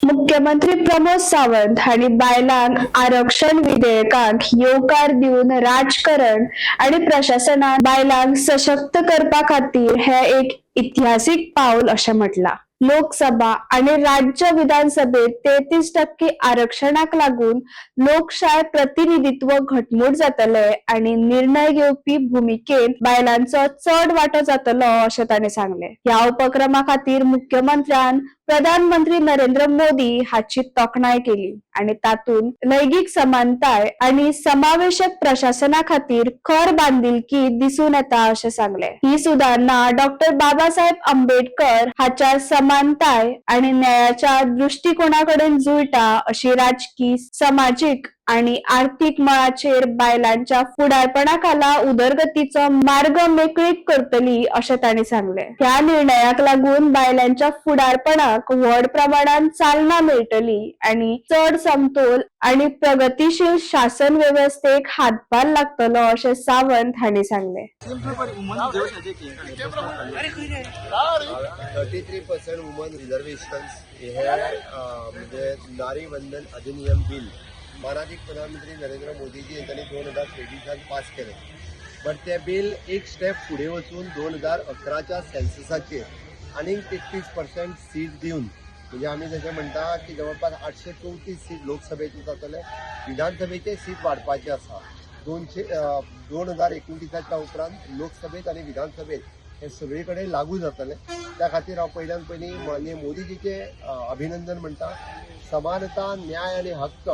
मुख्यमंत्री प्रमोद सावंत हांणी बायलांक आरक्षण विधेयकाक येवकार दिवन राजकारण आनी प्रशासनात बायलांक सशक्त करपा खातीर हे एक इतिहासीक पावल अशें म्हटलां. लोकसभा आनी राज्य विधानसभेत 33% आरक्षणाक लागून लोकशाय प्रतिनिधित्व घटमूट जातले आनी निर्णय घेवपी भुमिकेंत बायलांचो चड वांटो जातलो अशें तांणी सांगलें. ह्या उपक्रमा खातीर मुख्यमंत्र्यान प्रधानमंत्री नरेंद्र मोदी हाची तोखणाय केली आनी तातूंत लैंगीक समानताय आनी समावेशक प्रशासना खातीर खर बांदिलकी दिसून येता अशें सांगलें. ही सुदारणा डॉक्टर बाबासाहेब आंबेडकर हाच्या समानताय आनी न्यायाच्या दृश्टिकोणा कडेन जुळटा अशी राजकी, समाजीक आनी आर्थीक मळाचेर बायलांच्या फुडारपणा खाला उदरगतीचो मार्ग मेकळीक करतली अशें तांणी सांगलें. ह्या निर्णयाक लागून बायलांच्या फुडारपणाक व्हड प्रमाणात चालना मेळटली आनी चड समतोल आनी प्रगतीशील शासन वेवस्थेक हातभार लागतलो अशें सावंत हांणी सांगलें. 33% वुमन रिझर्वेशन्स हे म्हणजे नारी वंदन अधिनियम बिल मानादीक प्रधानमंत्री नरेंद्र मोदीजी हेंच्यांनी 2023त पास केलें, बट तें बील एक स्टेप फुडें वचून 2011च्या सेन्ससाचेर आनीक 33% सीट दिवन, म्हणजे आमी जशें म्हणटा की जवळपास 834 सीट लोकसभेचे जातले, विधानसभेचे सीट वाडपाचे आसा. 2029च्या उपरांत लोकसभेत आनी विधानसभेत हे सगळे कडेन लागू जातले. त्या खातीर हांव पयल्यान पयलीं माननीय मोदीजीचे अभिनंदन म्हणटा. समानता, न्याय आनी हक्क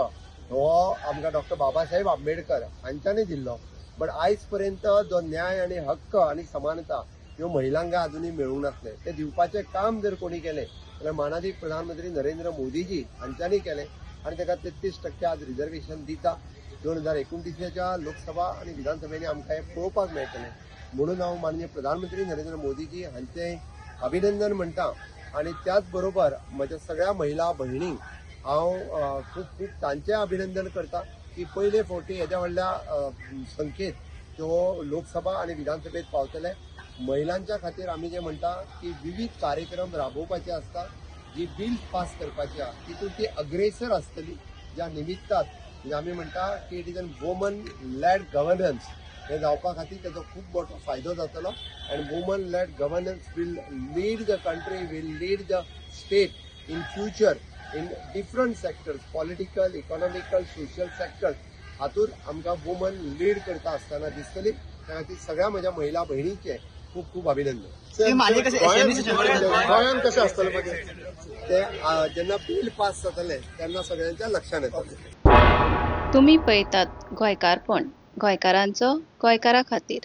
हो आमकां डॉक्टर बाबासाहेब आंबेडकर हांच्यांनी दिल्लो, बट आयज पर्यंत जो न्याय आनी हक्क आनी समानता ह्यो महिलांक अजुनूय मेळूंक नासले. ते दिवपाचें काम जर कोणी केलें जाल्यार मानादीक प्रधानमंत्री नरेंद्र मोदीजी हांच्यांनी केलें आनी ताका 33% आज रिजर्वेशन दिता. 2029च्या लोकसभा आनी विधानसभेनी आमकां हें पळोवपाक मेळटलें, म्हणून हांव माननीय प्रधानमंत्री नरेंद्र मोदीजी हांचें अभिनंदन म्हणटा आनी त्याच बरोबर म्हज्या सगळ्या महिला भयणींक हांव खूब खूब तांचें अभिनंदन करता की पयले फावटी येद्या व्हडल्या संख्येत त्यो लोकसभा आनी विधानसभेत पावतले. महिलांच्या खातीर आमी जे म्हणटा की विवीध कार्यक्रम राबोवपाचे आसता, जी बिल पास करपाची आहा, तितून ती अग्रेसर आसतली. ज्या निमित्तात म्हणजे आमी म्हणटा की it is an woman led governance, हें जावपा खातीर ताचो खूब मोठो फायदो जातलो आनी woman led governance will lead the country, will lead the state in future in different sectors, political, economical, social sectors. हातूंत आमकां वुमन लीड करता आसतना दिसतली. त्या खातीर सगळ्या म्हज्या महिला भयणींचें खूब खूब अभिनंदन. गोंयांत कशें आसतलें मागीर? ते जेन्ना बील पास जातलें तेन्ना सगळ्यांच्या लक्षात येतलें. तुमी पळयतात गोंयकारपण, गोंयकारांचो गोंयकारा खातीर.